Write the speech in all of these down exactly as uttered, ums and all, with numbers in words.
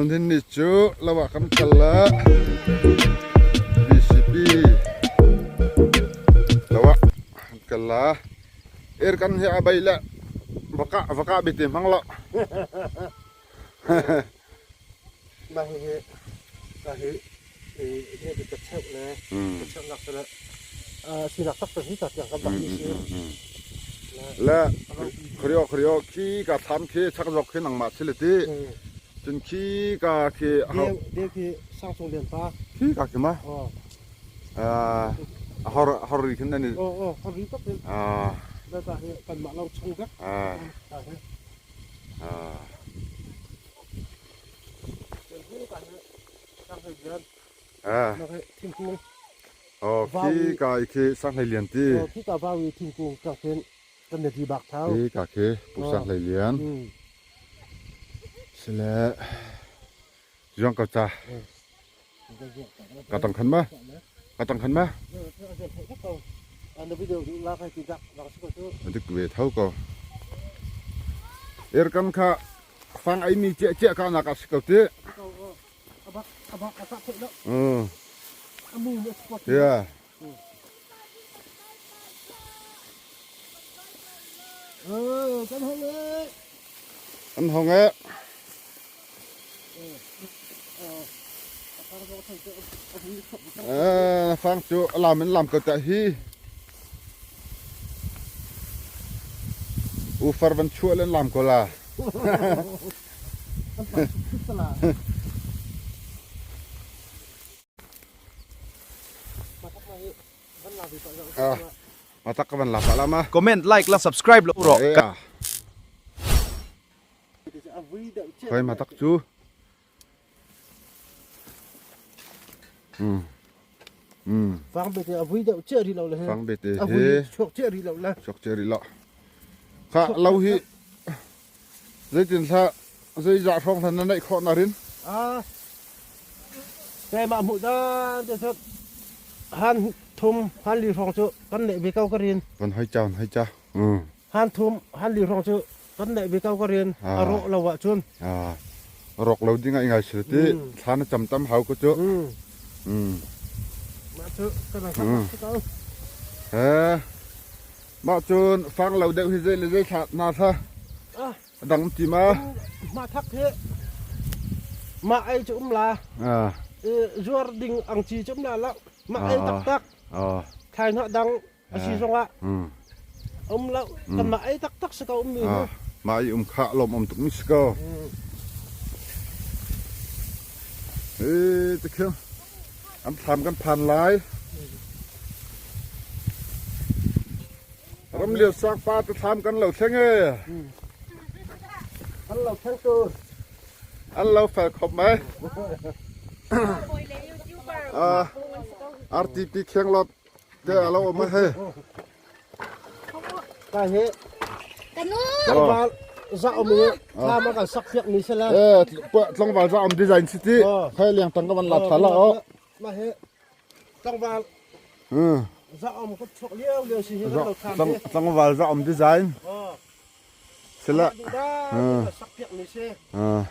Nin ni chu lo ah kan kal la. V C P lo ah kan kal la. Er kan hi a bai la. Vaka, vaka bi ti mang lo. Bang hi, ka hi, eh, hi ka cheu le, hmm, ka cheu nak le, ah, si nak tak hi ka tiang ka bang hi si. Hmm, hmm, hmm, hmm. La, la, khrio, khrio, khi ka tham khi chak jok khi nang ma si le ti. Hmm. Chun khi ka khi hau. Dia, dia khi sang sung lian pa. Khi ka khi ma. Oh. Ah, hor, hor ri khin na ni. Oh, oh, hor ri tak ni. Ah. La ka hi kan ma lau chung ka. Ah. Ka hi. Ah. Ka hi, sang hai lian. Ah. Ka hi, thingkung. Oh, khi ka i khi sang hai lian ti. Oh, khi ka vau i thingkung ka khin. Kan ne ti bak thau. Khi ka khi pu sang hai lian. Hmm. Sile. Zuang kau cha. Hmm. Ka tang khan ma. Ka tang khan ma. Dik ve thau ko. Er kan kha fang ai mi che che ka na ka si ko ti. Hmm. Ya. Kan hong e. Eh, fang chu lam in lam ko ta hi. U far van chu len lam ko la. Ah, matak ka van la pa la ma. Comment, like, la subscribe lo ro. Eh, ah. Hoi matak chu. Hmm. Hmm. Fang bete a vui deuh chiah rih lo le he. Fang bete a vui he. Chuak chiah rih lo le. Chuak chiah rih lo. Kha lo hi. Zeitin hla, zei zah hrawng hla na neih khawh na rin? Ah. Keimah hmuh dan te sawn. Han thum, han li hrawng chu kan neih ve ko ka rin. Van hoi cha, van hoi cha. Hmm. Han thum, han li hrawng chu kan neih ve ko ka rin. Ah. A rawh lo ah chun. Ah. Rawk lo ding a i ngaihsun ti. Hmm. Thlan a cham tam hau ko chu. Hmm. Hmm. Mah chu kan ang khat ko. He. Mah chun fang lo deuh hi zei le zei thla na thla. Ah. A dang ti ma. Mah thak hi. Mah ei chu um la. Ah. Eh, zuar ding ang chi chu um la la. Mah ei tak tak. Ah. Thlai hnah dang. A si zongah. Hmm. Um lo, hmm, kan mah ei taktak si ko um mi hi. Ah, mah ei um kha lawm um tuk mi si ko. Hmm. Eh, te khiam. An thlam kan phan lai. Ram liau sak pa te thlam kan lo thleng e. Hmm. Kan lo thleng tu. An lo fel khop mai. Ah, R T P kheng lot. Te a lo om a he. Ka he. Ka nu. Tlangval za om hi. Thlam a kan sak piak ni se la. Eh, tlangval za om design si ti. Oh. Khai liang tang ka van la tha la o. Ma he. Tlangval. Hmm. Za om ko chok liau liau si he. Za, lo thlam tlang, he. Tlangval za om design. Oh. Sila. Ah. Sak piak ni se. Ah.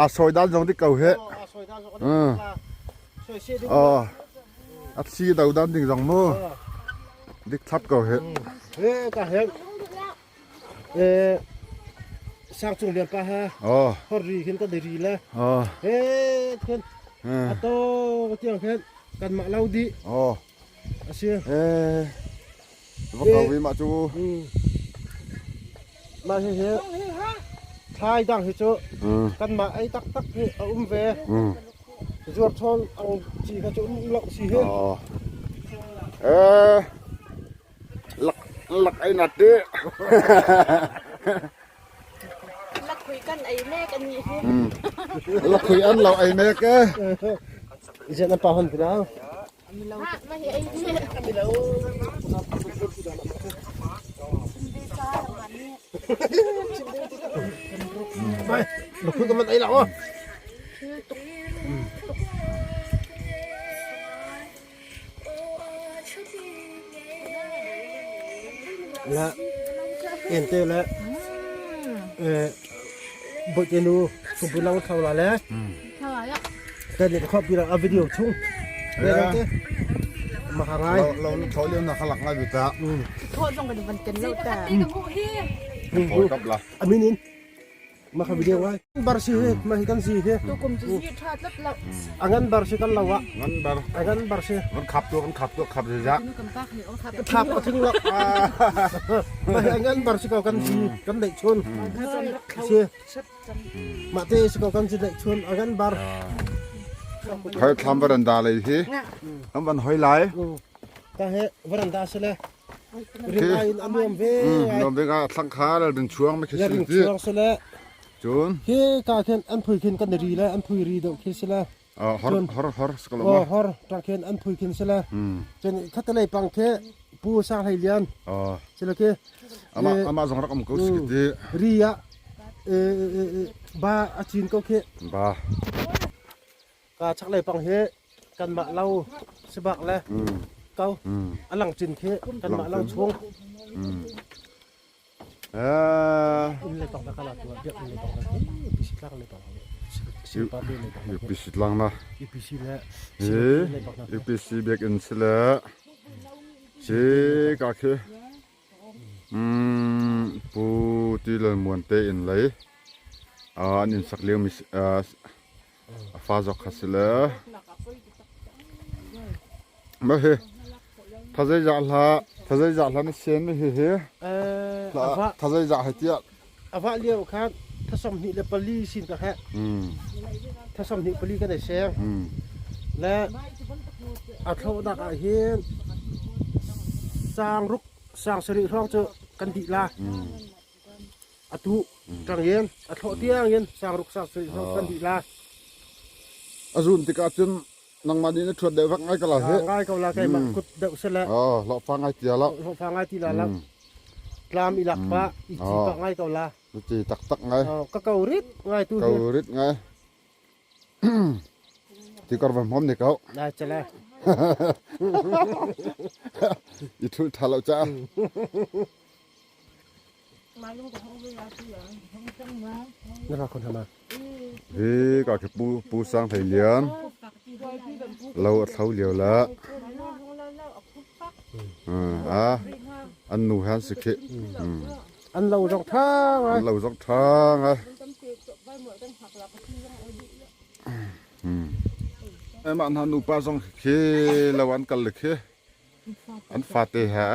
A soi dan zong dik ko he. Oh, a soi dan zong dik ko la. Soi se dik. Oh. A si dau dan ding zong mu. Oh. Dik thlap ko he. Hmm. He ka he. Eh, sang chung lian pa ha. Oh. Hor ri hin ka de ri la. Oh. He khen. Ah. A to tiang khen. Kan mah lo dih. Oh. A si. Eh. Va kau vi mah chu. Hmm. Mah hi hi. Thlai dang hi chu. Hmm. Kan mah ei taktak hi a um ve. Hmm. Zuar thawn ang chi kha chu um lo si hi. Oh. Eh. Lak, lak ei na ti. Lakhui kan ei mek a ni hi. Hmm. Lakhui an lo ei mek e. Izen an pa hon pina. Bai, lakhui ka man ei la o. La, ente la, eh, boite nu. Sumpi lo thau la le. Thau la. Ka ni khop pi la a video chung. Re te. Ma ha rai. Lo lo thau le na khalak ngai bi ta. Thau jong ka ni ban ken lo ta. Thau kap la. A min in. Ma kha video ngai. Bar si he, ma hi kan si he. Tu kum si si tha tlat lo. A ngan bar si kan lo wa. Ngan bar. A ngan bar si. Ngan khap tu, ngan khap tu, khap si ja. Khap a thing lo. Ma hi a ngan bar si ko kan si, kan dei chun. Si. Mate si ko kan si dei chun a ngan bar. Hoi thlam veranda lai hi. Am van hoi lai. Ka he veranda si le. Ring ai in a nuam ve. Nuam ve nga thlang kha la ring chuang me khi si ti. Ring chuang si le. Chun. Hi ka khen an phui khin kan ri le, an phui ri deuh khi si le. Hor hor hor si ka lo ma. Hor ta khen an phui khin si le. Chun khat lei pang khe pu sa lai lian. Si le khe. Ama ama zong rak om ko si ti. Ri ya. Ba a chin ko khe. Ba. Ka chak lei pang hi kan mah lo si bak le kau a lang chin khi kan mah lo chung. In lei pang ka la tu biak in lei pang ka hi pisi tlak lei pang hi. Si pa bi lei pang hi pisi tlak na. Pisi le. Hi pisi biak in si le. Si ka khi. Pu Ti Lal Muan te in lei an in sak liang mi a fa zok kha si le. Ma hi thazei za hla thazei za hla na sian mi hi hi. Thazei za hi tia. A va liau khan thasom hnih le pali sin ka kha. Thasom hnih pali ka nei seng. Le a thlawhnak ah hin sang ruk sang sarih hrawng cu kan dih la. A tu tang in a thlawh tiang in sang ruk sang sarih hrawng kan dih la. A zun tikah cun nangmah nih na ṭhuat deuh vek ngai ka la he. Ngai ko la keimah kut deuh si le. Hlawhfa ngai ti la lo. Hlawhfa ngai ti la lo. Tlam i lak pah i ci pah ngai ko la. Na ci taktak ngai. Ka ko rit ngai tu hi. Ko rit ngai. Ti kar van hmawm ni ko. Nai chala. I thul ṭha lo caah. Na ra khon hama. Hi ka khi pu pu sang thei lian. Lo a thlo lio la. A an nu han si khi. An lo zong thang ai. An lo zong thang ai. Emah hna nupa zong khi lo an kal khi. An fate ha.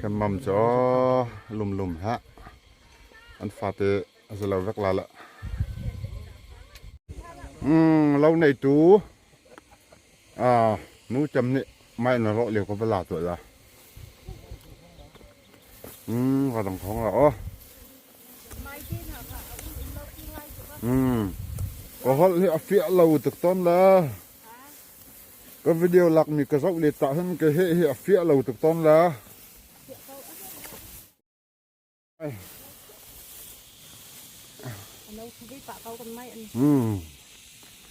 Khem mam cu lumlum ha. An fate a si lo vek la la. Lo neitu. Nu cem nih mai na rawh lio ka va la tuah la. Ka dang khawng la aw. Ka holh hi a fiah lo tuk tawn la. Ka video lakmi ka zoh le tah hin ka heh hi a fiah lo tuk tawn la.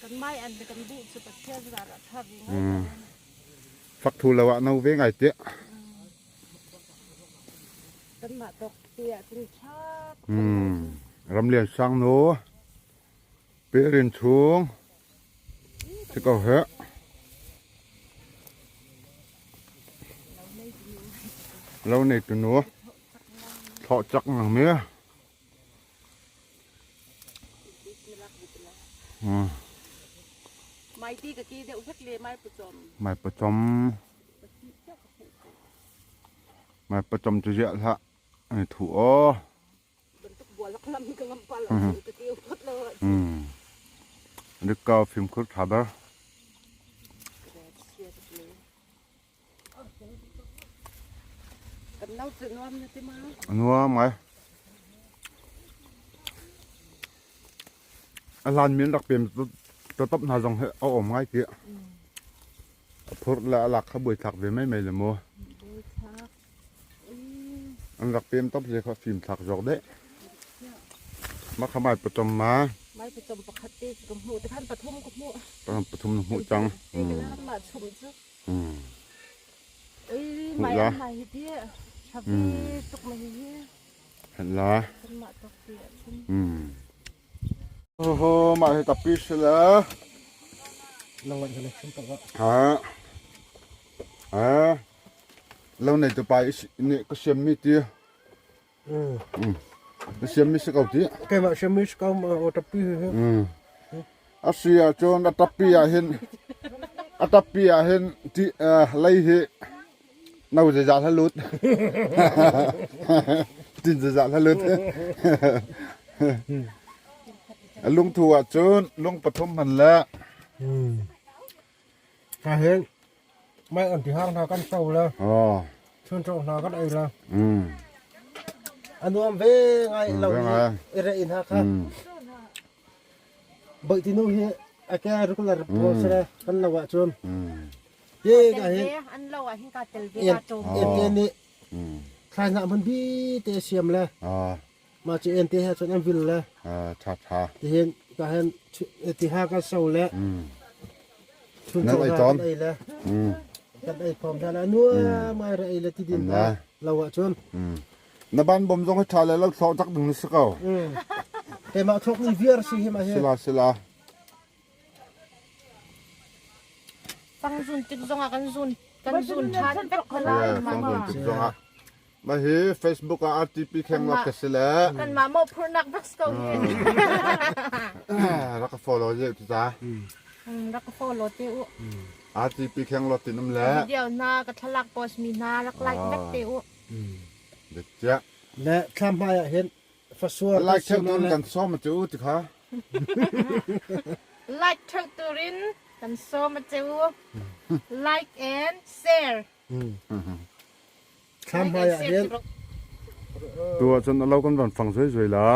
Kan mai an kan buh cu Pathian zarah ṭha ve ngai. Fak thu lo ah no ve ngai tiah. Kanmah tawk tiah cun ṭha. Ramlian Sang nu. Perin chung si ko he. Lo nei tu nu. Thlawh cak ngang mi. Mai ti ka ke deuh vek le mai pacom. Mai pacom. Mai pacom cu ziah hlah. Ai thu aw. Bantuk bual lak lam ka ngam pah lo, ka keu phot lo. Dikau fimkhur thaber. Kan lo cu nuam na ti ma. Nuam ngai. A hlan min rak pem tawtawp hna zong he a awm ngai ti. A phurh le a lak kha buaithlak ve maimai le maw? Buaithlak. An rak pem tawp le kha fimthlak zok deh. Ma kha mai pacom ma. Mai pacom pakhat te ka hmuh, te khan pathum ka hmuh. Pathum na hmuh cang. Te khan mah chum cu. Ui, mai an mai hi ti. Ṭha ve tuk mai hi. Kan la. Hmm. Oho, mah hi tapi si la. Nang wan hana sim tak. Ha. Ha. Lo nei tu pai ni ka siam mi ti. Hmm. Hmm. Ka siam mi si kau ti. Keimah siam mi si kau mah, o tapi hi. Hmm. A si a cun a tapi ah hin, a tapi ah hin ti, ah, lei hi. Nau zeizah hla lut. Tin zeizah hla lut. A lungthu ah cun lung pathum hman le. Hmm. Ka hin, mai an ti hang hna kan so le. Oh. Chun cawk hna kan ei le. Hmm. A nuam ve ngai lo ve ni ngai. I reh in ha kha. Hmm. Baih tinu hi a ke regular pawl si le kan lo ah cun. Hmm. Hi ka hin an lo ah hin ka tel ve en, ka cawm. En te nih. Hmm. Thlai hna hmun bi te siam le. Ah. Mah cu en te he cun an vil le. Ah, tha tha. Tihin ka hin chu-, ti ha kan so le. Hmm. Chun nan cawk ei hna tawn. Kan ei le. Hmm. Kan ei phawm hna le. Nuam ngai ra ei le ti din an la. Lo ah cun. Hmm. Na ban bom zong hi ṭha le lo thlawh cak ding na si ko. Hmm. Keimah thlawk ni viar si hi mah hi. Sila, sila. Fangzun tik zongah kan zun, kan zun ṭhan vek hna lai. Yeah, fangzun tik zongah. Mah hi Facebook ah R T P kheng lak ka si le. Kanmah mawhphurhnak vek si ko hi. Ah. Rak ka follow zia tu ta. Hmm, rak ka follow te uh. Hmm. R T P kheng lak tin um le. Video hna, ka thlalak post mi hna, rak like vek te uh. Hmm. Dek cia. Le thlam hmai ah hin. Fasuar like theuh turin kan sawm a cu ti kha. Like theuh turin kan sawm a cu. Like and share. Hmm. Thlam hmai ah hin. Tu ah cun a lo kan van fang zuai zuai la.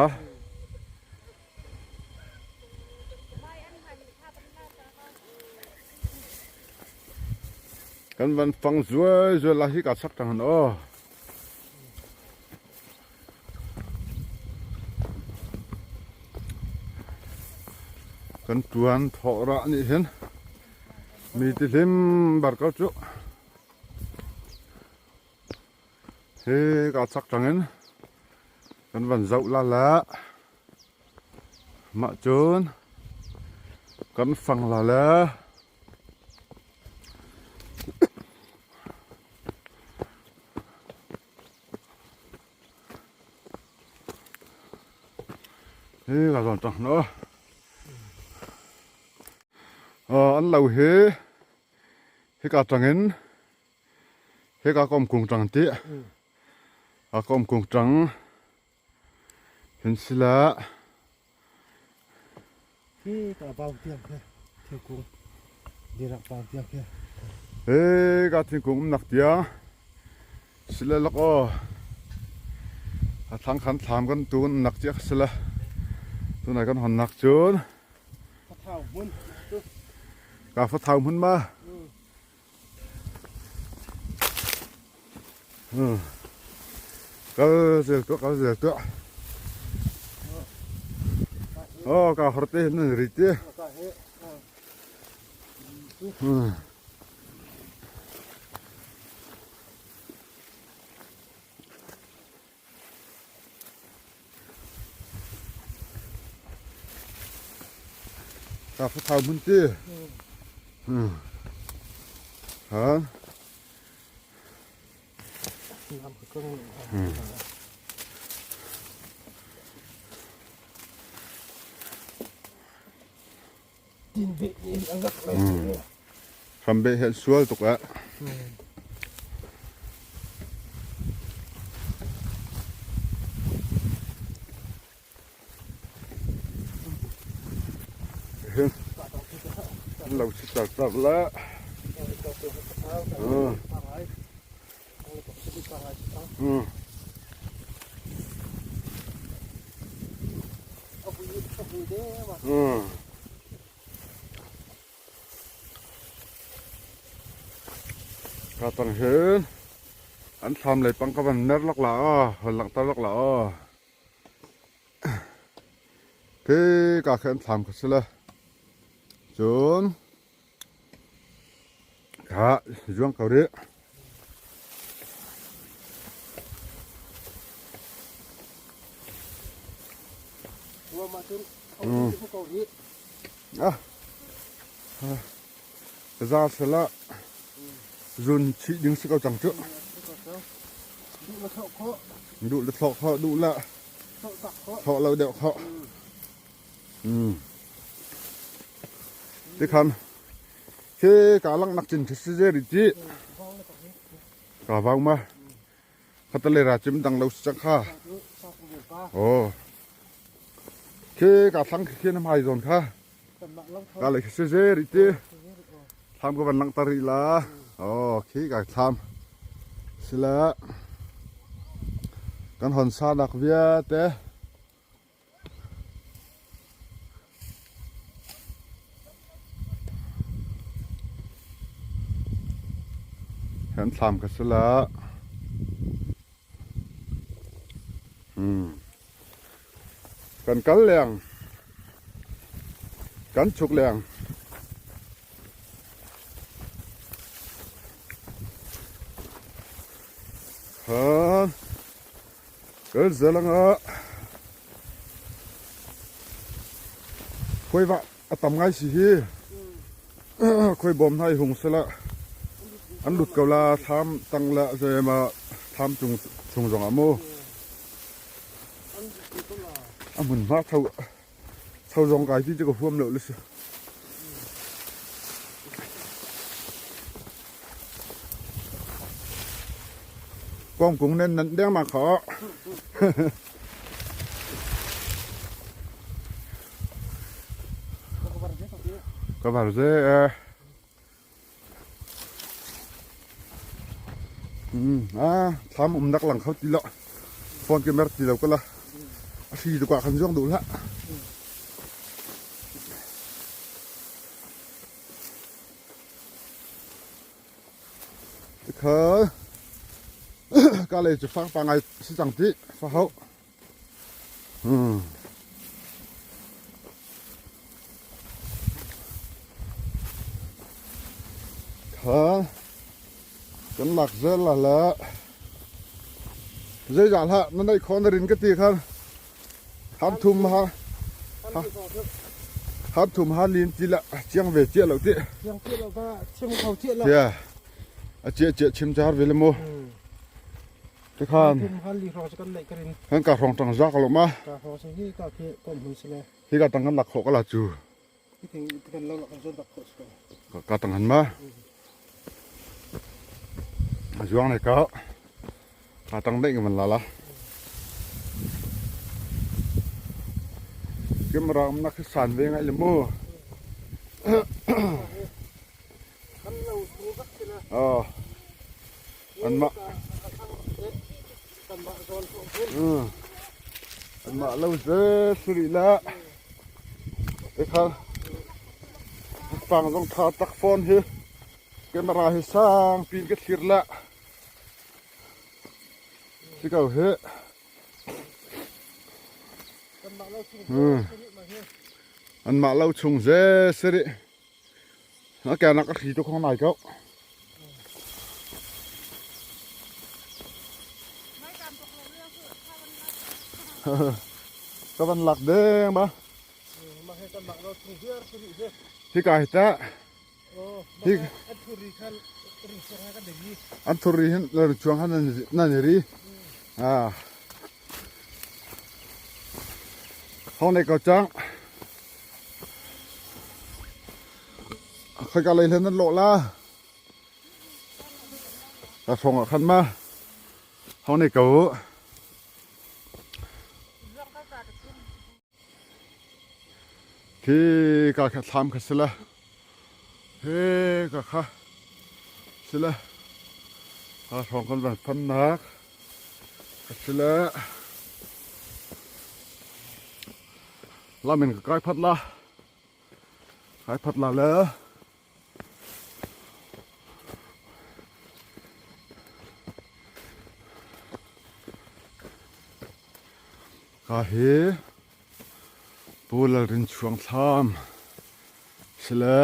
Kan van fang zuai zuai la hi ka chak tang han aw. Kan tuan thawh rah nih hin mi ti hlim bar ko cu. Hi ka chak tang in kan van zoh la le. Mah cun kan fang la le. Hi ka zawn tang hna. Ah, an lo hi, hi ka tang in, hi ka kawm kung tang ti. Hmm. A kawm kung tang. Hin si la. Hi ka bau tiang he, thingkung. Dirak bau tiang he. He ka thingkung umnak tiang. Si la lak aw. A thlang khan thlam kan tu nak ciak si la. Tunai kan hon nak cun. Fathau hmun. Ka fathau hmun ma. Hmm. Hmm. Kal zel tuah, kal zel tuah. Oh, ka hor te nan ri te. Hmm. Ka fathau hmun ti. Hmm. Ha. Hmm. Tin beh nih a ngak lai. Hmm. Hram beh he sual tuk ah. Hmm. Lo si tar tar la. Ah. Hmm. Hmm. Ka tang hin an thlam lei pang ka van mer lak la aw, hol langhter lak la aw. Khi ka khen thlam ka si le. Cun ka zuang ko rih. Mm. Ah. Ka za sela zun chi ding si ko chang chu. Duh le thlok kho, duh le thlok kho, duh le thlok lo deuh kho. Mm. Ti khan khi ka lang nak chin thi si je ri ti. Ka vang ma. Khatale ra chim dang lo si chang kha. Oh. Khi ka thlang khi khi nam hai zon kha. Ka le khi si je ri ti. Thlam ka van lang ta ri la. Oh, khi ka thlam. Sila. Kan hon sa nak via te. Hen thlam ka sila. Hmm. Kan kal leng. Kan chuk leng. Ha. Kal zelang a. Khoi va a tam ngai si hi. Khoi bom nai hung sela. An lut ko la tham tang la zema tham chung chung zong amo. A mun ma thau. Chau zong kai ti chu ka huam lo le si. Kong kung nen nan deng ma kha. Ka var je eh. Hmm, ah, thlam um nak lang khau ti lo. Phone camera ti lo ka la. A si tu ka khan zong du la. Kha. Ka le chu fang pa ngai si chang ti fa hau. Hmm. Kha kan lak zel la la. Zei za la na nei khon rin ka ti khan. Han thum ha. Ha. Han thum han lin ti la chiang ve chia lo ti. Chiang chia lo ba chiang khau chia lo. Ya. A chia chia chim char ve le mo. Hmm. Te khan. Thum han li rong se kan nei ka rin. Han ka rong tang za ka lo ma. Ka rong se hi ka phe kom hun se le. Hi ka tang kan lak kho ka la chu. Hi ting kan lo lak kan zon dak kho se ka. Ka, ka tang han ma. A zuang nei ka. Ka tang dei ka man la la. Camera um nak san ve ngai le mo. Kan lo thu vak sila. Oh. Anmah. Kan mah zon thu. Hmm. Anmah lo ze suri la. Te kha. Pang zong tha tak phone hi. Camera hi sang pin ka thlir la. Si kau hi. Kan mah lo chung. Hmm. Anmah lo chung ze suri. A kya nak a khi tu khong nai kau. Ka van lak deng ba. Hi ka hi ta. Hi. An thuri hin la chuang han nan ri. Ah. Hong nei kau chang. Khoi ka lei hlen nan lo la. Ka song a khan ma. Hong nei kau. Khi ka kha thlam kha sila. He ka kha sila. Ka song kan van phan nak. Ka sila. Lamin ka kai phat la. Kai phat la le. Ka hi Pu Lalrinchuang thlam sila.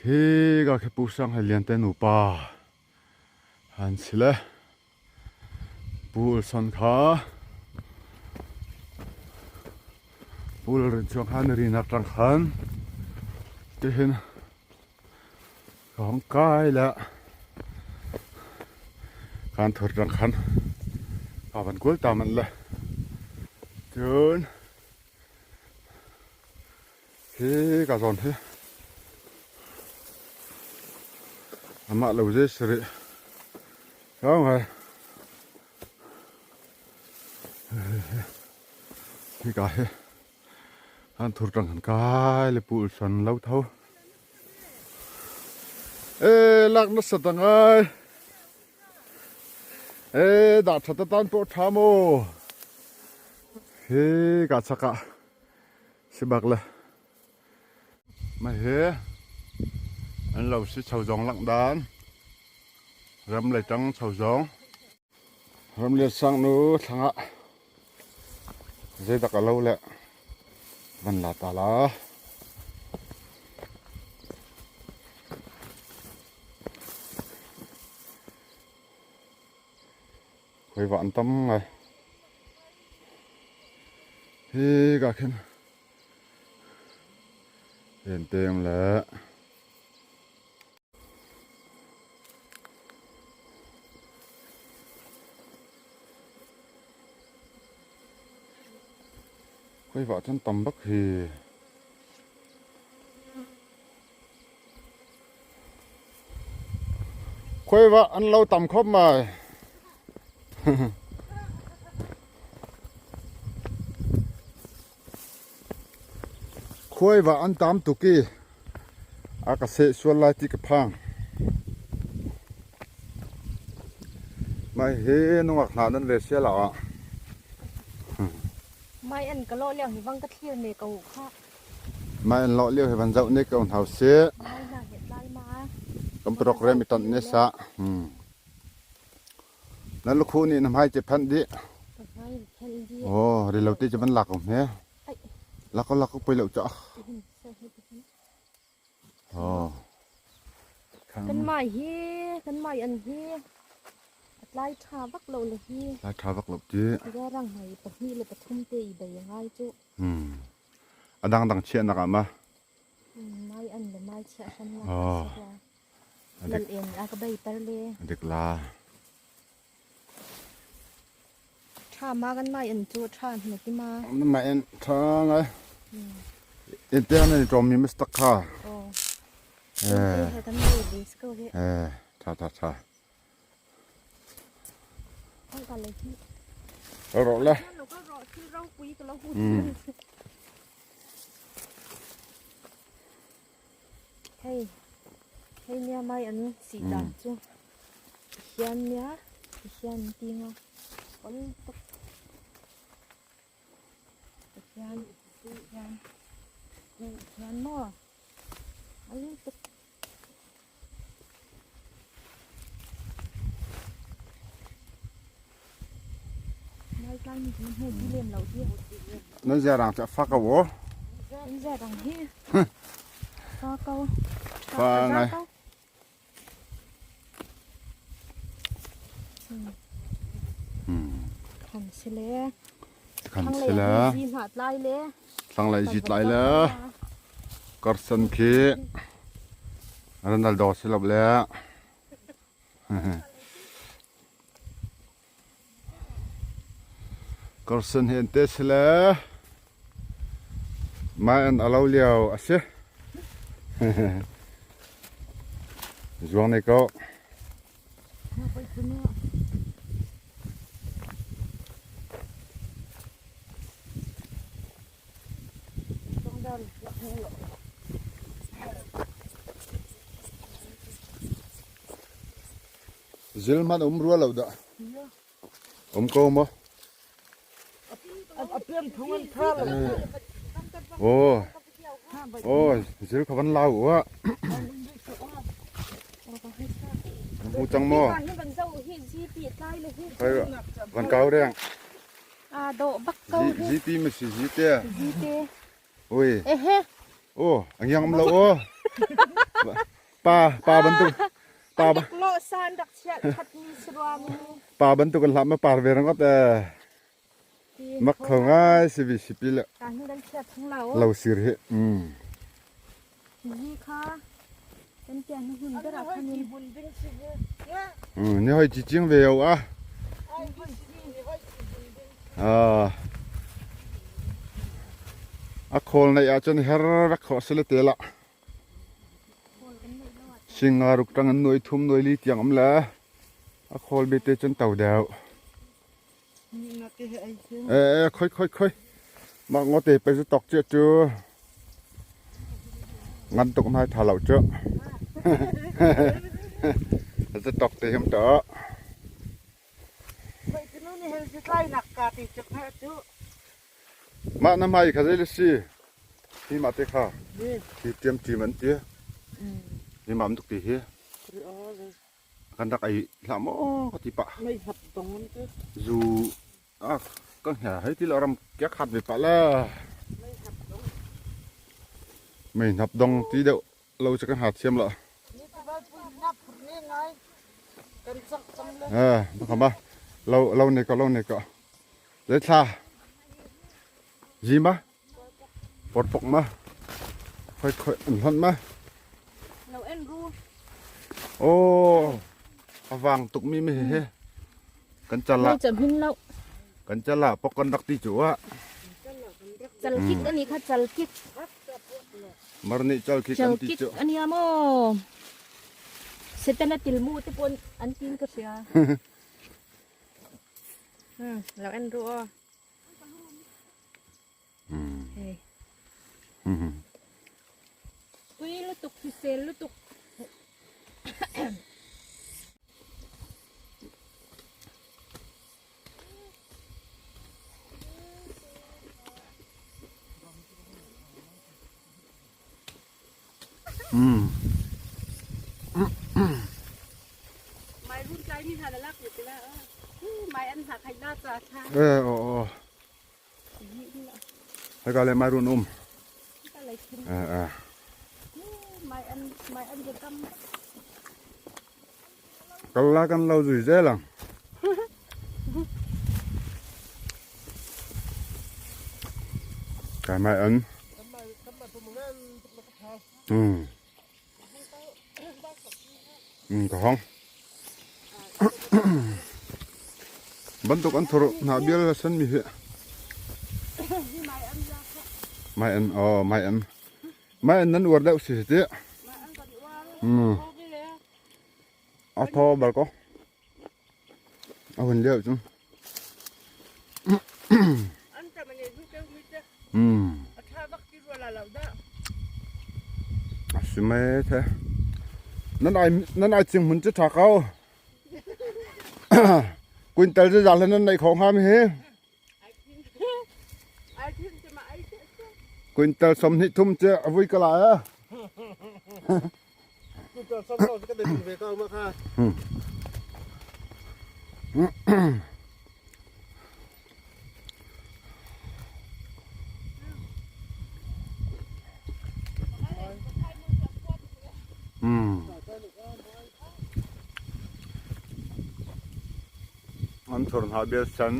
Khi ka khi Pu Sang Hai Lian te nupa. Khan sile. Pu Ulson kha. Pu Ulrin chuang khan ri nak tang khan. Tihin. Ka hong kai le. Kan thur tang khan. Ka van kul ta man le. Tun. Hi ka zon hi. Amah lo je siri. Ka ngai. Hi ka hi. An thur tang han kai le Pu Ulson lo tho. E, lak na sa tang ai. E, da tha ta tan po tha mo. Hi ka chaka. Si bak le. Mai he. An lo si chau zong lak dan. Ram le tang chau zong. Ram le sang nu thanga. Zei dak a lo le. Van la ta la. Khoi va an tam ngai. Hi ka khen. En tem le. Khoi va chan tam bak hi. Khoi va an lo tam khop mai. Khoi va an tam tu ki. A ka se sual lai ti ka phang. Mai he nungak hna nan ve sia la a. Mai an ka lo leo hi vang ka thlir ne ka u kha. Mai an lo leo hi van zau ne ka u hau se. Mai na he lai ma. Kam program i tan ne sa. Hmm. Nan lukhu ni na mai che phan di. Ka mai phan di. Oh, ri lo te che van lak um he. Ai. Lak ko lak ko poi lo cha. Tihin sa he tihin. Oh. Kan mai hi, kan mai an hi. A tlai tha vak lo le hi. Tlai tha vak lo ti. Ga rang hai pahnih le pathum te i bei ngai chu. Hmm. A dang dang chiah nak ama. Hmm, mai an le mai chiah san nak. Oh. Lal en a ka bei tar le. Dik la. Tha ma kan mai an chu tha na ti ma. Mai an tha ngai. Hmm. In te an ni tom mi mistake kha. Oh. Eh. Kan mai le sko he. Eh, tha tha tha. Ang ka le hi. Ro le. Lo ka ro thil ro pui ka lo hu. Hmm. Hei, hei nia mai an si dan chu. Hian nia, hian ti nga. Ol tuk. Hian, hian, hian maw. Ol tuk. Nan zia rang cha fa ka wo. Nan zia rang hi. Fa ka wo. Fa ngai. Hmm. Khan si le. Khan si le. Zi hna tlai le. Thlang lai zi tlai le. Karsan khi. Ronaldo si lop le. Karsan hi an te si le. Mai an a lo liau a si. Zuang nei ko. Zil man um rua lo dah. Um ko maw? A, a pian thong an tha lo. Aw. Aw, zil kha van lau ua. Mu chang maw? Hi van zo hi, G P tlai le hi. Hai, van kau reng. A, do bak kau hi. G P ma si G P. G P. Ui. Ehe. Oh, ang yang lo oh. Pa, pa bantuk. Pa ba. An rak lawh sa, an rak chiah khat mi si rua mi. Pa bantuk an hlah ma par ve ringawt e. Mak kho ngai si vi si pi le. Kan hnu kan chiah thang lo. Lo sir hi. Hmm. Hi kha kan chiah hnu hun ber ah khan in. Hmm, ni hoi chi chiang ve o a. Ah. A khawl neih ah chuan her vek khawh se la te la. Sing nga ruk tang an nuai thum nuai li tiang awm le. A khawl bia te chuan tau deuh. E, e, khoi, khoi, khoi. Mak ngaw te pe zu tawk chiah chu. Ngan tuk mai tha lo chu. Zu tawk te hiam ta. Mak na mai kha zai le si. Hi ma te kha. Hi tiam tiam an tia. Hi ma tuk ti hi. Kan rak ai hlah maw ka ti pah. Mei hap dong an ti. Zu a kan hia hei ti lo ram kia khat ve pah la. Mei hap dong. Mei hap dong ti deuh lo che kan hat thiam la. Ni ti bai pui na phur ni ngai. Kan chak chang le. Eh, ma kha ma. Lo, lo ne ka, lo ne ka. Zai thla. Zi ma. Por pok ma. Khoi khoi an hon ma. Lo en ru. Oh. Avang tuk mi mi he he. Kan chala. Mai cham hin lo. Kan chala pok kan rak ti chu a. Chal kik ani kha chal kik. Marni chal kik an ti chu. Chal kik ani amo. Setana til mu te pon an tin ka sia. Hmm, lo en ru o. Hmm. Hei. Hmm. Tui lutuk, hrisel lutuk. Hmm. Mai run tlai ni hna na lak ni tila. Mai an hna khai la cha cha. Eh, oh, oh. Hei ka le mai run um. Ka le khin. Eh, eh. Mai an, mai an je kam. Kal la kan lo zui zel ang. Ka mai an. Hmm. Hmm, ka hawng. Bantuk an thur hna bial a san mi hi. Mai an, oh, mai an. Mai an nan uar deuh si hi ti. Hmm. A thaw bal ko. A hun liau chu. Hmm. A si mai the. Nan ai, nan ai ching hmun chu tha kau. Quintal chu zal nan nei khawng ham hi. Quintal sawmhnih thum che a vui ka la e. Quintal sawm lo che ka dei ve ka ma kha. Hmm. Hmm. An thur hna bial san.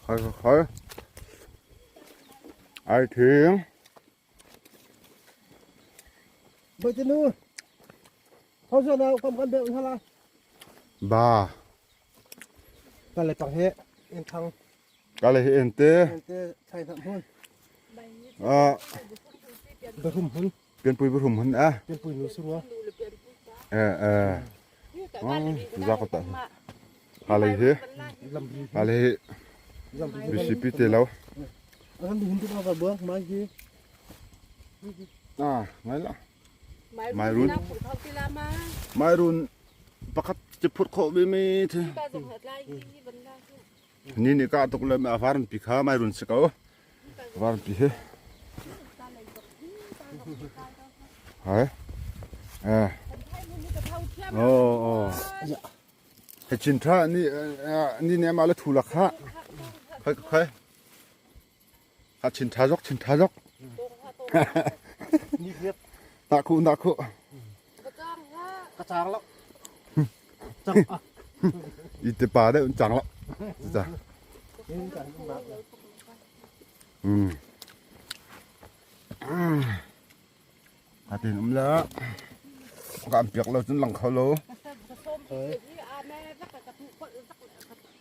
Khai, khai. Ai thing. Bai tinu. Hau sa nau kam kan bel hala. Ba. Ka le pang he. En thang. Ka le he en te. En te, chai tham hun. Ah. Ba hum hun. Pianpui bu hum hun a. Pianpui nu sirua. Eh, eh. Oh, za ka ta. Ha lei hi. Lamri. Ha lei hi. Lamri. B C P te lo. Akan dihun tu ka buang mai hi. Ah, ngai la. Mai run. Mai run. Pakhat che phut kho bi mi the. Ni ni ka tuk le ma varan pi kha mai run se ko. Varan pi he. Hai. Eh. Oh, oh. He chin tha ni, eh, ni ne ma le thu la kha. Khai, khai. A chin tha zok, chin tha zok. Ni hiat. Nak khu, nak khu. Ka chang lo. Chang a. I te pa de chang lo. Cha. Hmm. Ka tin um la. Ka am piak lo chun lang kho lo.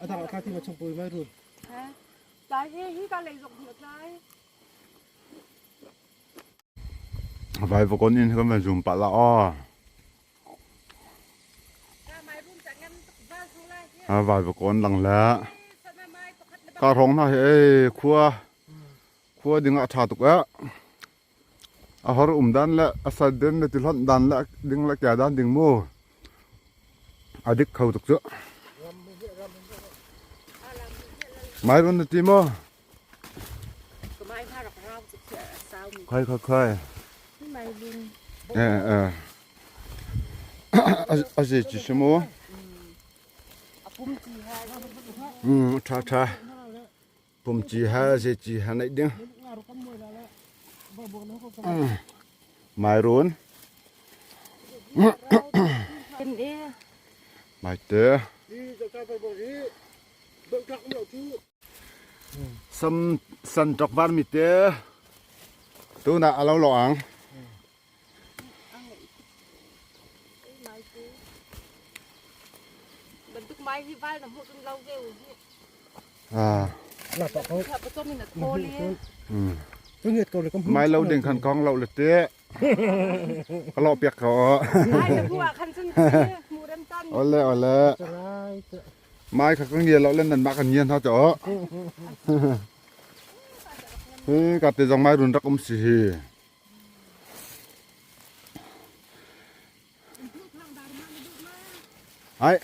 A dang a ka ti ma chung pui mai ru. Tlai hi, hi ka lei zok hi tlai. Vai va kon in ka ma zum pa la aw. A vai va kon lang la. Ka rong na he khua. Khua ding a tha tuk a. A hor um dan le, a sa den le ti hlon dan le, ding le kia dan ding mu. A dik kho tuk chu. Mai run na ti mo. Khai, khai, khai. Eh, eh. A, a zi chi si mo. Hmm, tha, tha. Pum chi ha, zi chi ha nei ding. Mai run. Mai te. Sam san tok var mi te. Tu na a lo lo ang. Bantuk mai hi val na hmuh tung lo ve u hi. Ah. Kha pa chom in a thaw le. Hmm. Mai lo ding khan kong lo le te. Ka lo piak ka aw. Mai na bu a khan chun hmuh rem tan. Ole, ole. Mai kha ka ngial lo le nan ma ka ngian ha cho. Hi ka te zong mai run rak um si hi. Ai.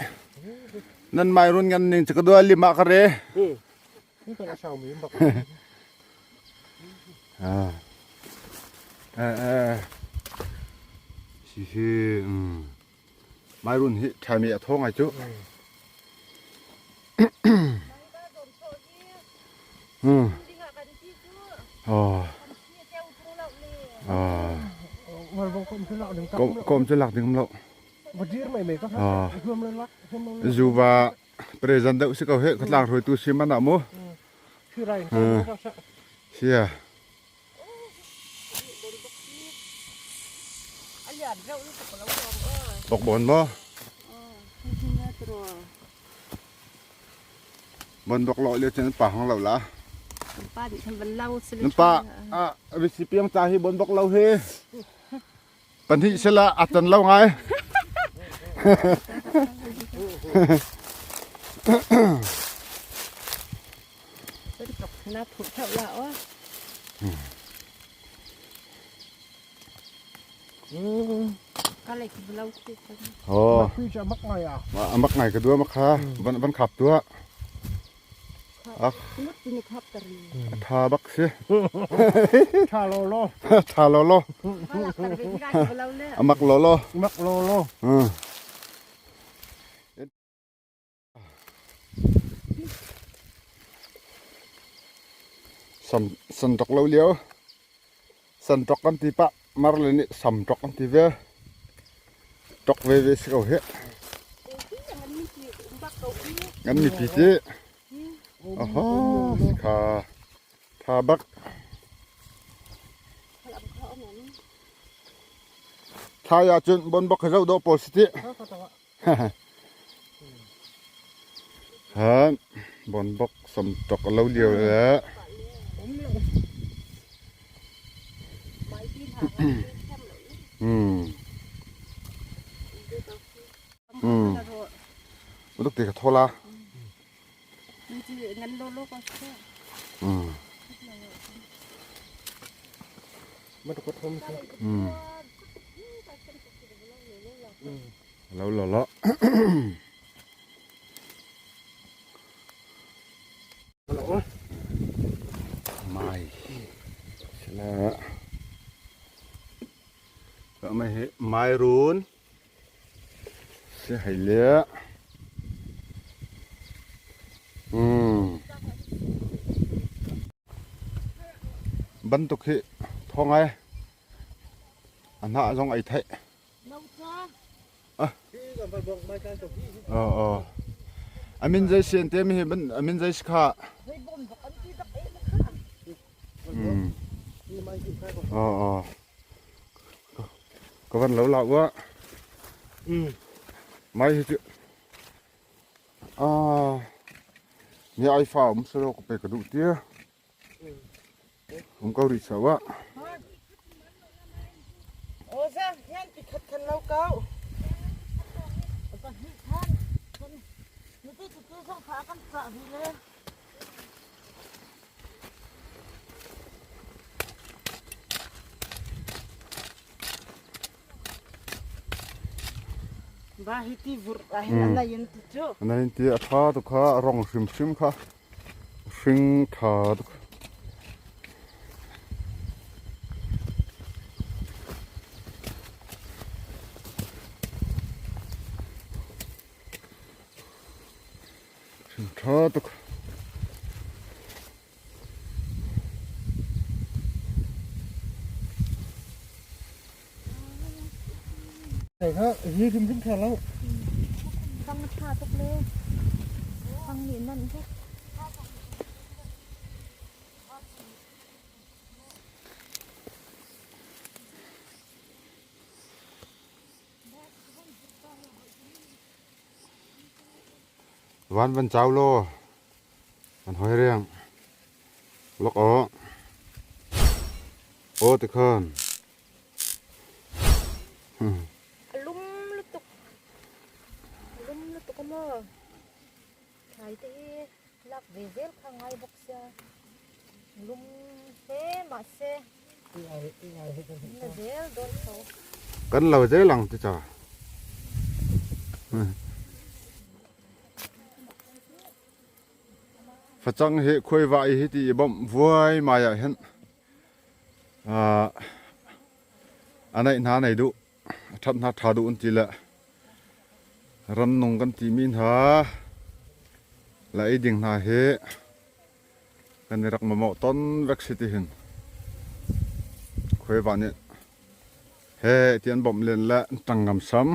Nan mai run ngan ning chaka dua lima ka re. Hmm. Ni ka na sau mi bak. Ah. Eh, eh. Si hi, hmm. Mai run hi thai mi a thong ai chu. Hmm. Oh. Oh. Kom, kom chu lak ding lo. Ah. Zu va present deuh si ko he, ka tlang roi tu si mana mo. Ah. Sia. Bok bon mo. Bon bok lo le chen pa hong lo la. Nan pa a recipe ang cha hi bon bok lo hi. Pan hi sela a tan lo ngai. Na phut thau la o. Ka lei ki blau ki kan. Oh. Mak pi cha mak ngai a. Ma, mak ngai ka dua mak kha. Hmm. Van, van khap tua. Khap. Ah. Mut pi ni khap tar ni. Hmm. Tha bak si. Tha lo lo. Tha lo lo. Ka lak tar ve ki ka ki blau le. A mak lo lo. Mak lo lo. Hmm. San, san tok lo liau. San tok kan ti pah, mar le nih sam tok kan ti ve. Tok veve si ko he. Ngan mi pi ti. Aha, si kha. Tha bak. Tha ya chun bon bok he zo do pol si ti. Ha, bon bok sam tok lo liau le. Hmm. Hmm. Bok ti ka thola. Ngan lo lo ko. Hmm. Hmm. Lo lo lo. Mai. Sila. Mai he, mai run. Si hai le. Hmm. Bantuk hi thong ai. A hna zong ai thei. Lo cha. Ah. Aw, aw. A min zei si an te mi hi ban, a min zei si kha. Zei bom bak an ti dak ei kha. Hmm. Aw, aw. Ka van lo lau ah. Hmm. Mai hi ti. Ah. Mi ai fa um selo ko pe ka duh tia. Hong kau rih sau ah. Aw, za, hian ti khat khan lo kau. Pahnih khan. Kan, ni ti chu chu zong kha kan chah hi le. Ba hi ti vur a hin a nai in ti chu. A nai in ti a tha tu kha a rong hrim hrim kha. Hring ṭha tuk. Hring ṭha tuk. Thei kha hi hrim hrim ṭha lo. Bang ṭha tuk le. Bang nih nan hi. Van van chau lo. An hoi riang. Lok o. O te khan. Hmm. A lum lutuk. A lum lutuk a maw. Thlai te hi lak ve zel kha ngai bawk sia. Lum hle mah se. Kan lo zel dawn tho. Kan lo zel ang ti cha. Facang hi khuaivah i hi ti i bawmh vuai mai ah hian, ah, a neih hna nei duh, a ṭhat hna ṭha duh an ti le rannung kan tih mi hna le ei ding hna hi kan i rak mamawh tawn vek si ti hin khuaivah nih he ti an bawmh len le ṭang ngam sam.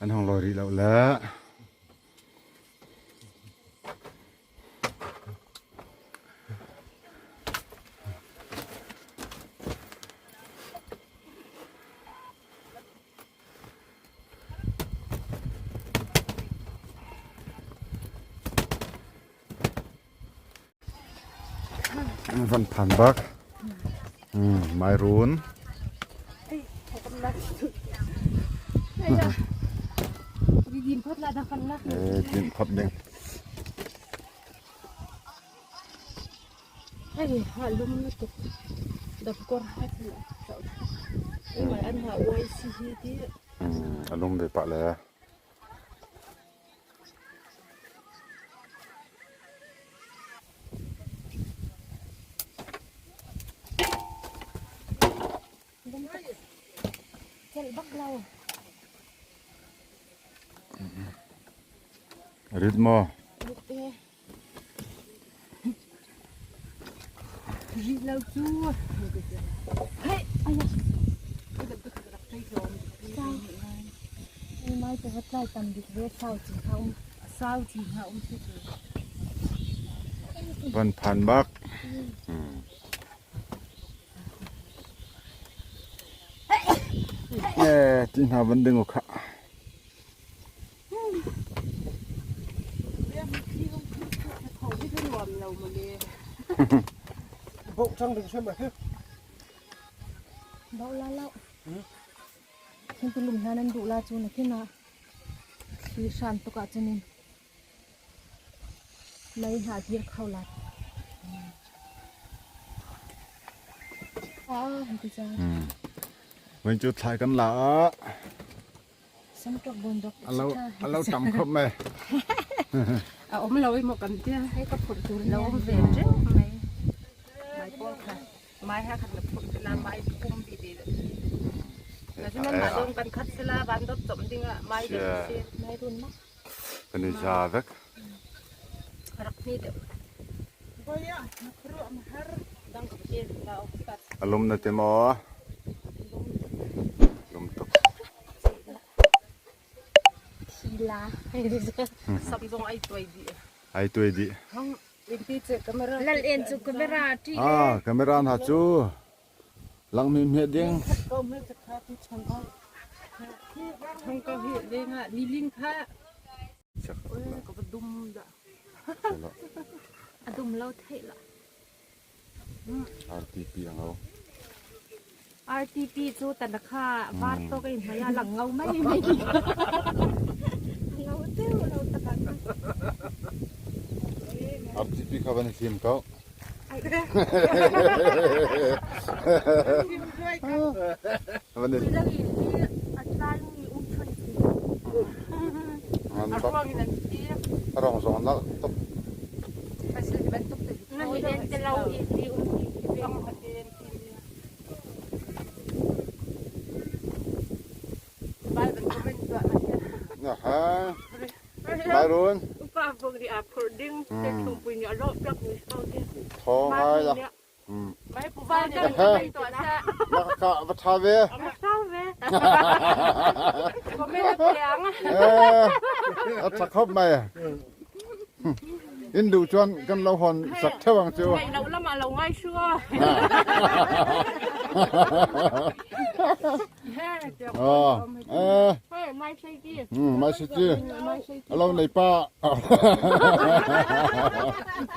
An hong lawi rih lo le. Van phan bak. Hmm, mai run. Ri dim phot la da kan la. Eh, dim phot ding. Ai, ha lum na tuk. Dap kor ha ti la. Mai an ha uai si hi ti. Hmm, a lum ve pah le. Kel bak lo. Rit maw? Rit e. Rit lo chu. Hei, aya. Chang. Ei mai te va tlai tam dik ve, sau chi kha um. Sau chi kha um chu chu. Van phan bak. Hmm. Eh, ti hna van ding u kha. Bok chang ding sem a he. Bok la lo. Hmm. Thingpi lum hna nan duh la chu na khin a. Thli hran tuk ah chunin. Mei hna dir kho lai. Ah, hei ti cang. Hmm. Vawiin chu thlai kan la ah. A lo, a lo tam khop mai. A om lo i maw kan tia. Hei ka phurh tur lo om ve reng mai. Mai pawl kha. Mai ha khat na phurh la mai pum bi di. Na si man ma dong kan khat sila van dot chom ding a mai ding si. Mai run ma. Kan i za vek. Rak ni deuh. A lum na ti maw? Lum tuk. Sila. Sam zong ai tuai di. Ai tuai di. Hang, in ti che camera. Lal en chu camera ti. Ah, camera na chu. Lang mi mi ding. Khat ko mi khat kha ti chang ko. Chang ko hi ding a, ni ling kha. Chak. Oi, ka va dum da. A dum lo thei la. R T P ang lo. R T P chu ta na kha, var to ka in hmai a lang ngau mai mai. Ngau teu lo ta ka. R T P kha van sim kau. Ngan bak. A rong zong nal tuk. Aha. Mai run. Upa bung di a phur ding. Hmm. Te thum pui ni a lo plak ni kau ding. Thong mai la. Hmm. Mai pu vai ni. Aha. Mai to sa. Ma ka va tha ve. Ma tha ve. Ko me la piang. Eh. A tha khop mai. In duh chuan kan lo hawn sak theuh ang chu. Ngai lo lamah lo ngai hru a. Ah, eh. Hei, mai sei ti. Hmm, mai sei ti. Mai sei ti. A lo nei pa.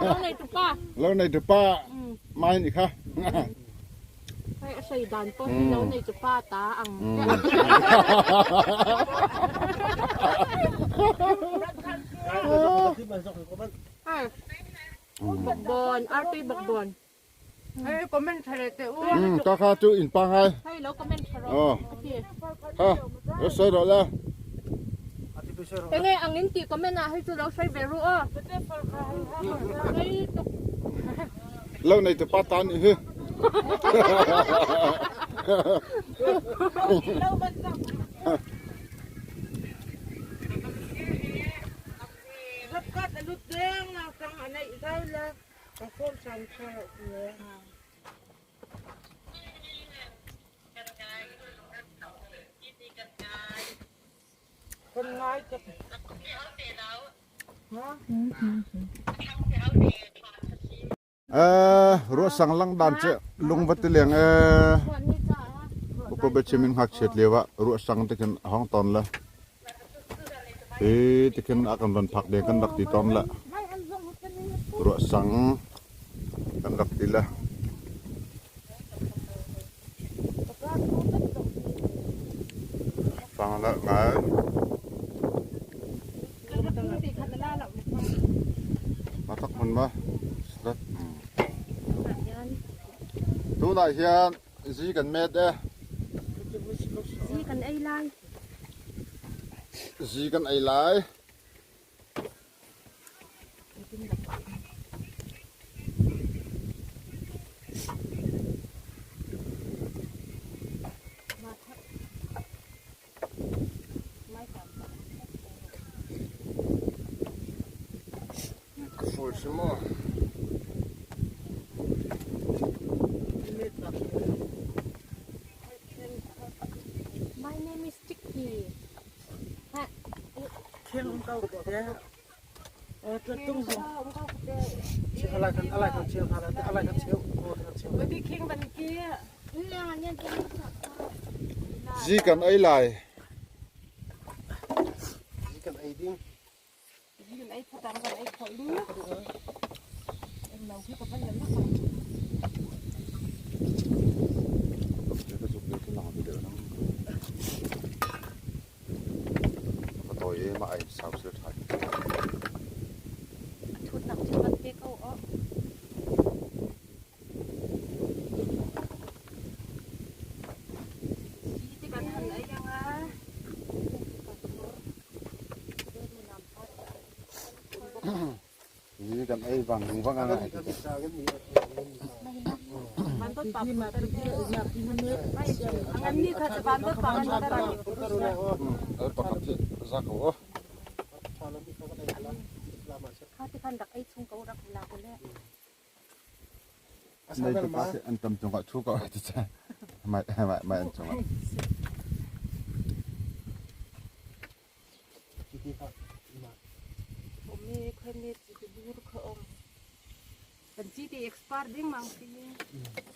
Lo nei tu pa. Lo nei tu pa. Hmm. Mai ni kha. Hei, a sei dan pawh hi lo nei chu pa ta ang. Mm. Hei. Bawkbawn, artui bawkbawn. Hei, comment thare te u. Mm, ka kha chu in pangai. Hei, lo comment tharo. Oh. Ka ti. Ha, lo sei rawh le. Enge angin ti comment ah hei chu lo sei ve ru aw. Lo nei tu pa ta ni hi. Eh, ruahsang lang dan che lung va ti leng, eh, upa be chimin ngak chet lewa ruahsang te khin hong ton la. Eh, te khin a kan van phak de kan rak ti ton la. Ruahsang kan rak ti la. Fang la ngai. Ma thak mun ma. Slat. Hmm. Tunah hian zi kan met e. Zi kan ei lai. Zi kan ei lai. My name is Chicky. Ha. Kheng um kau ko te. Eh, tua tung ho. Chi halai kan, halai kan chiu, halai, halai kan chiu. Oh, kan chiu. Zi kan ei lai. Zi kan ei ding. Zi kan ei phatang kan ei khoi ding. Em lo khi ka pan kan na. Ka zuk le ka lang video nang. Ka tawi em a, ai sau sila ṭha. A thut nak chu kan pe ko aw. Zi te kan han ei ang a. Kan ei vang vang ang ai. Van tot pa pun tar. Ang ani kha van tot pa pun tar. Ei pa khat za ko. Kha ti khan dak ei chung ko dak la ko le. Nei tu pa an tam chung ka chu ka ti cha. Mai mai mai an chung. Kiti kha ima. Umi kha ni ti bur kha om. Kan chi ti expert ding mang ti.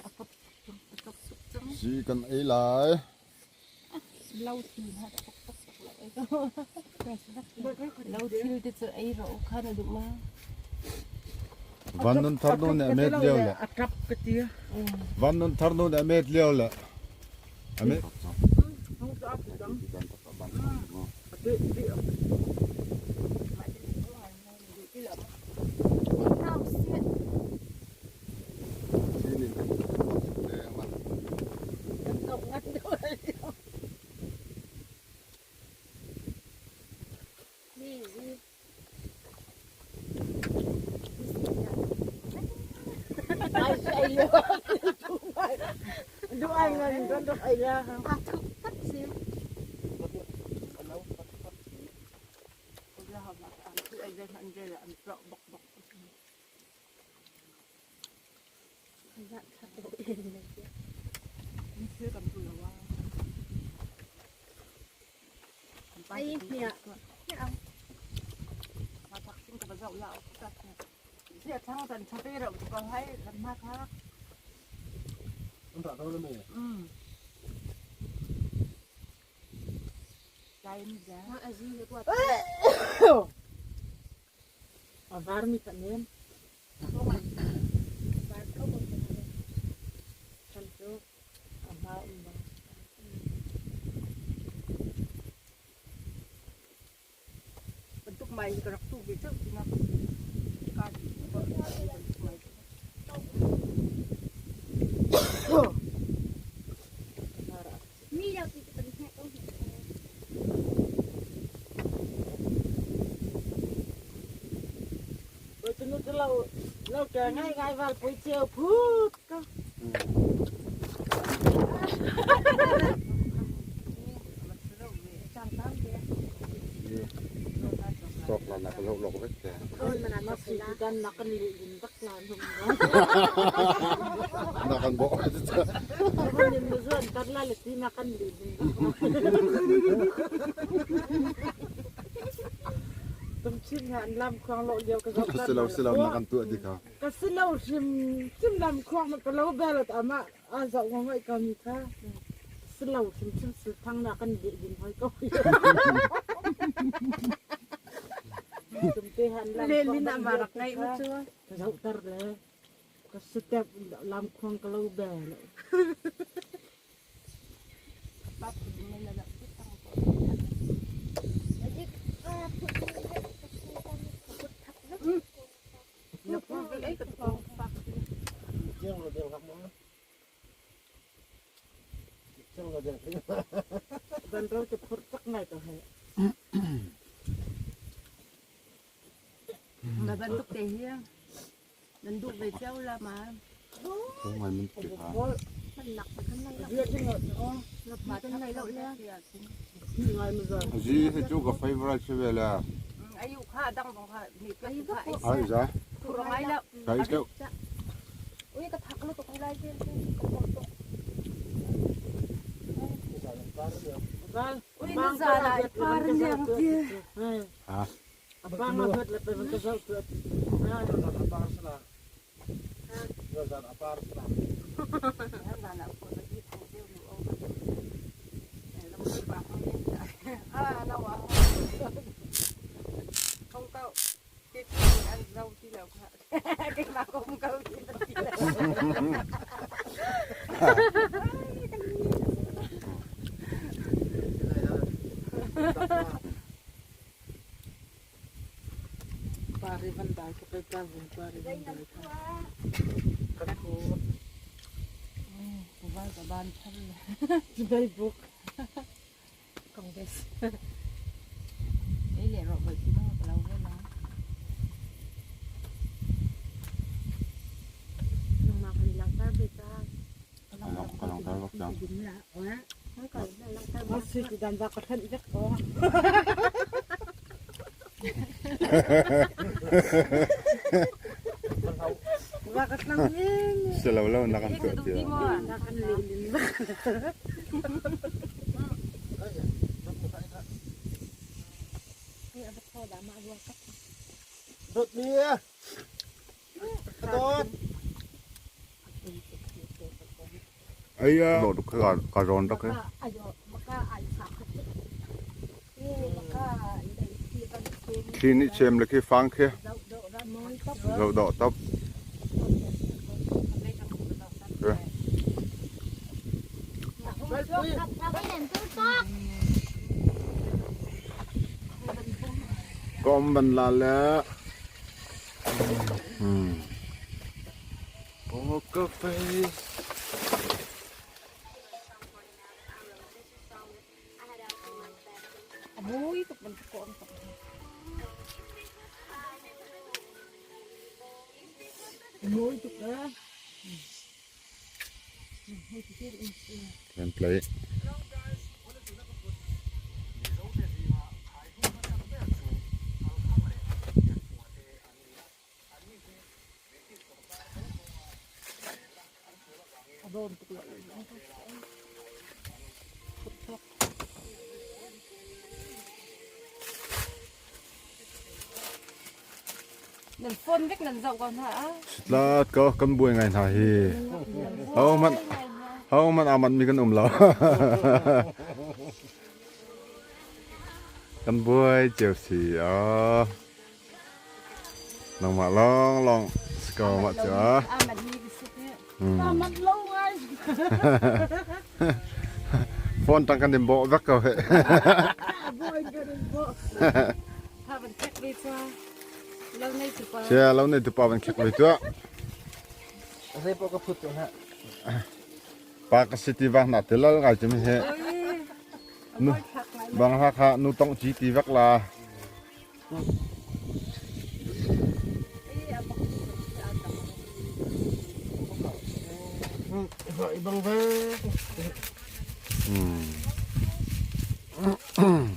Akap akap suk chang. Si kan ei lai. Lo thil ha tak tak tak lo ei. Lo thil ti chu ei ro kha na du ma. Van nun thar nun ne met leo le. Akap ka ti. Van nun thar nun ne met leo le. Ame. Duai ngan kan dok ai la. Ka thuk pat si. Ai, nia. Nia. Ma thak sing ka ba zau la. Sia thang tan cha pe ro ko hai kan ma thak. An ta to le me. Mm. Dai ni ja. Ma a ji le kwa. A var mi ta nem. Var ko ko. Kan to. A ma um ba. Bantuk mai ka rak tu ve chau tina. Ka ti ko bantuk mai. Mi ya ki kan he ko. Oi, tu nu tu lau, lau ka ngai ngai val pui chiu phut ka. Sok la nak lo lo vek te. Oi, mana nak si kan nak kan li din bak la nung. Nak kan bo. Kan ni mu zuan kan la le ti nak kan li din bak. Tum chin ha lam khuang lo liau ka zau. Silo silo nak kan tu di ka. Ka silo sim sim lam khuang ma ka lo bel ta ma. A zau ngoi ka mi kha. Silo sim sim si thang na kan di din hoi ko. Tum te han lam le li na ma rak ngai ma chu. Ka zau tar le. Ka step lam khuang ka lo bel. Ban rau te phur tak ngai to hai. Ma ban tuk te hi. Nan duk ve cheu la ma. Ko ngai min ke ka. Man nak kan ngai lo. Dia ding lo. Ma kan ngai lo le. Ngai mi za. Ji he chu ka favorite che ve la. Ayu kha dang dong kha ni ka. Ayu kha. Ai za. Thur ngai lo. Kai cheu. Ui ka thak lo to kai lai ke. Ui ni za la i par liang ke. Ha. Apa nga hot la pe ka zau tu. Ha. Zan apa sala. Zan apa sala. Ah, na wa. Kong kau. Ti ti an zau ti lau kha. Ti ma kong kau ti ti lau. Pari van dai ka pai ta vun pari van dai ka. Ka ko. Ko van ka ban thar le. Bai buk. Kong des. Ei le ro bai ti no ka lau ve la. Ti dan va ka than i vek ko. Va ka tlang ni. Selaw lo nak kan tu dia. Nak kan le le. Ni apa kau dah mak buat kat. Dot ni ya. Dot. Aya. Lo ka ka ron tak ya. Khi ni chem le khi fang khi. Zo do tap. Kom ban la le. Hmm. Poker face. Amoy, tuk man ko ang tuk. Amoy, tuk na. Can play. Nan phone vek nan zauh ko hna a. Sitlat ko kan buai ngai hna hi. Hau man, hau man amat mi kan um lo. Kan buai cio si a. Nangmah long long si ko mah cio a. Amat mi ka suk ni. Hmm. Amat long ai. Phone tang kan dim bawh vek ko he. Buai kan dim bawh. Pha ban khek ve tua. Lo nei tu pa. Sia lo nei tu pa ban khek ve tua. Re po ka phut tu ha. Pa ka si ti vang na te lal ngai cem he. Oi. Nu bang ha kha nu tong chi ti vek la. Hmm.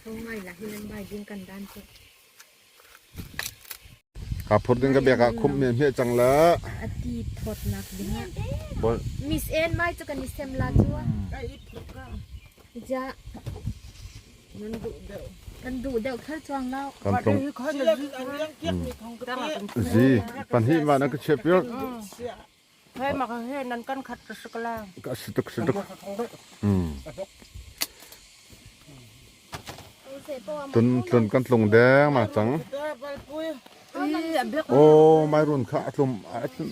Thong ngai la hi nan bai ding kan dan chu. Ka phur ding ka bia ka khum mi mi chang la. A ti thot nak ding a. Bol. Miss En mai chu kan i sem la chu. Ka i phur ka. Ja. Nan duh deuh. Kan duh deuh khal chuang lo. Kan tlung. Sila an yang kiak ni thong ka ti. Zi, pan hi ma na ka chep yo. Hei, mak he nan kan khat ka sik la. Ka situk situk. Hmm. Tun, tun kan tlung deng ma chang. Ih, a bek. Oh, mai run kha a tlum, a tlum.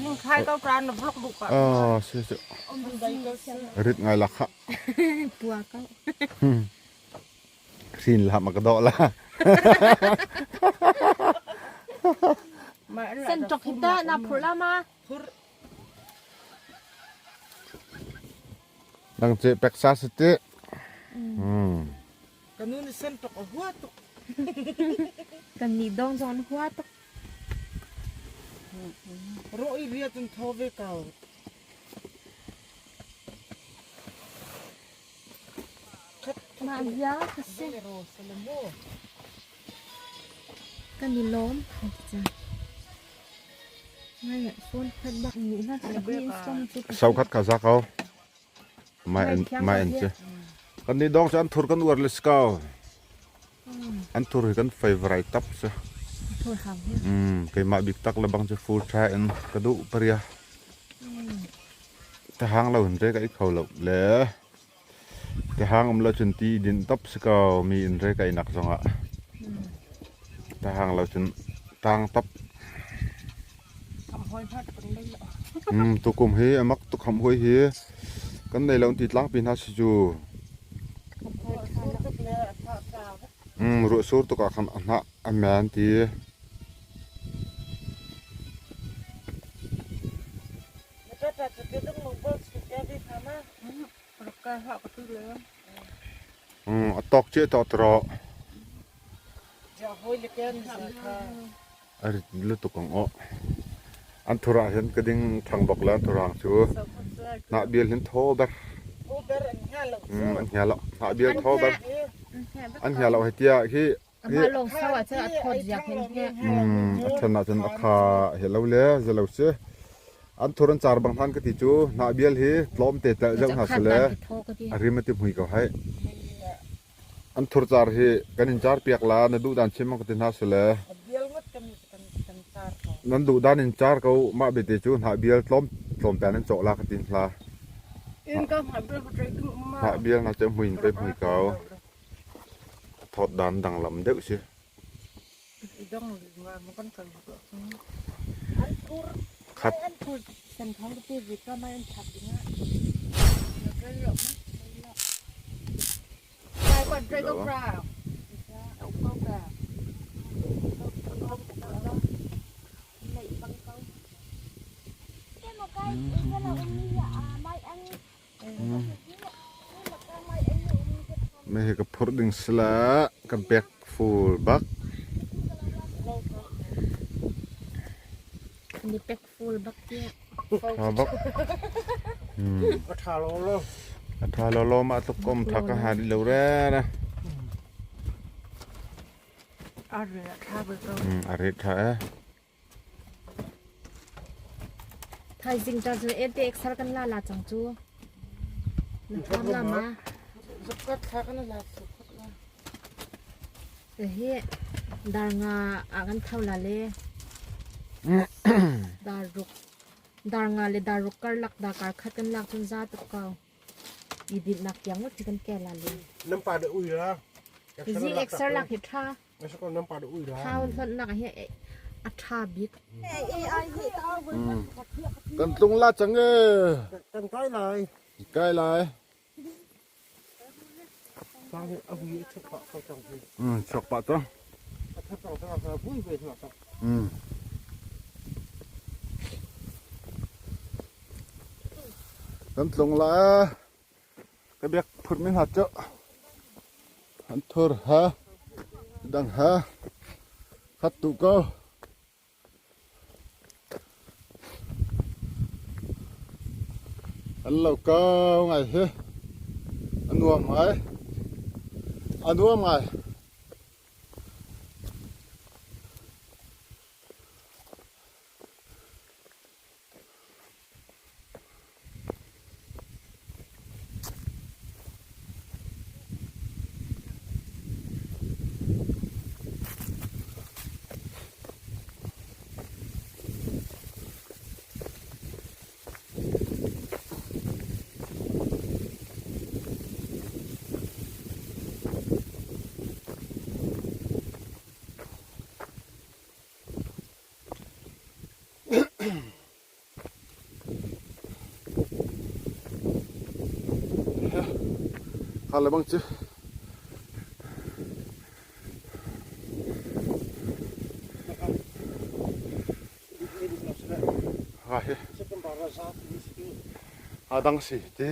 Ning khai kau tran na blok duk ka. Ah, si, si. Rit ngai la kha. Pua kau. Hmm. Rin la ma ka doh la. Sen tok hita na phur la ma. Phur. Nang che pek sa siti. Hmm. Ka nu ni sen tok a hua tuk. Kan ni dong zong hua tuk. Ro i ria tun tho ve kau. Khat, khat, ma khat, ya ka se. Ro sa le mo. Kan ni lom. Ngai phone khat bak ni na ka di install chu. Sau khat ka za kau. Mai en, mai en che. Kan ni dong chu an thur kan uar le si kau. An thur hi kan favorite tap che. Thur hau hi. Hmm, keimah bik tak le bang che full try en ka duh paria. Hmm. Te hang lo hin re ka i kho lo le. Te hang um lo chun ti din tap si kau mi in re ka i nak zong ah. Hmm. Te hang lo chun tang tap. Kam hoi hmat kan nei lo. Hmm, tukum hi a mak tuk ham hoi hi. Kan nei lo ti tlangpi hna si cu. Kam hoi hmat. Hmm, ruah sur tuk ah khan a hnah a men ti. Na tata cu ke dum mong bol cu ke bi kha ma. Hmm, a tawk ciah tawh tawh. A rit lutuk ang aw. An thurah hian ka ding thang bawk la, an thurang chu. Hnah bial hian thaw ber. Hmm, an hnia lo. Hnah bial thaw ber. An hnia lo hei tia khi. Amah lawng sau ah chuan a thawt ziak hian hnia. Hmm, a ṭhenah chuan a kha he lo le, ze lo se. An thur an char bang hlan ka ti chu, hnah bial hi tlawm te tel zeuh hna se le, a rim a ti hmui ko hai. An thur char hi kan in char piak la, na duh dan chim ang ka ti hna se le. Nan duh dan in char ko mah be te chu, hnah bial tlawm, tlawm te an chawh la ka ti hla. Hnah bial hna che hmui in pe hmui ko. A thawt dan danglam deuh si. Khat. Mei hi ka phurh ding sila, ka bag full bak. Ni bag full bak tia. Tha bak. Hmm. A tha lo lo. A tha lo lo mah tluk kawm tha ka ha dih lo reng a. A ri a tha bak lo. Hmm, a ri tha e. Thaizing ta chu ente exer kan la la chang chu. Na tham la ma. Zakat tha kan la su khat la. Te hi dar nga a kan thau la le. Dar ruk. Dar nga le dar ruk kar lak, dar kar khat kan lak chun za tuk kau. I dilhnak tiang ngawt hi kan ke la le. Nampa de ui la. Hi zing exer lak hi tha. Nampa de ui la. Tha hon hlawtnak ah hi a tha bik. Kan tlung la chang e. Kan kai lai. Kai lai. Sang hi a hui a chhak pah kau chang hi. Hmm, chhak pah chang. A chhak chang chang a vui vui chang chang. Hmm. Kan tlung la. Ka bag phurh min ha chu. An thur ha. Dang ha. Khat tu ko. An lo kau ngai hi. A nuam ngai. A nuam ngai. Kha le bang chi. Ha he. A dang si ti.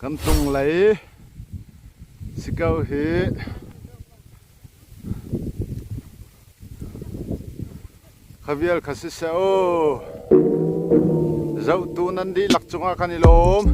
Kan tlung lei si ko hi. Kha vial kha si se aw. Zohtu nan dihlak chungah kan i lawm.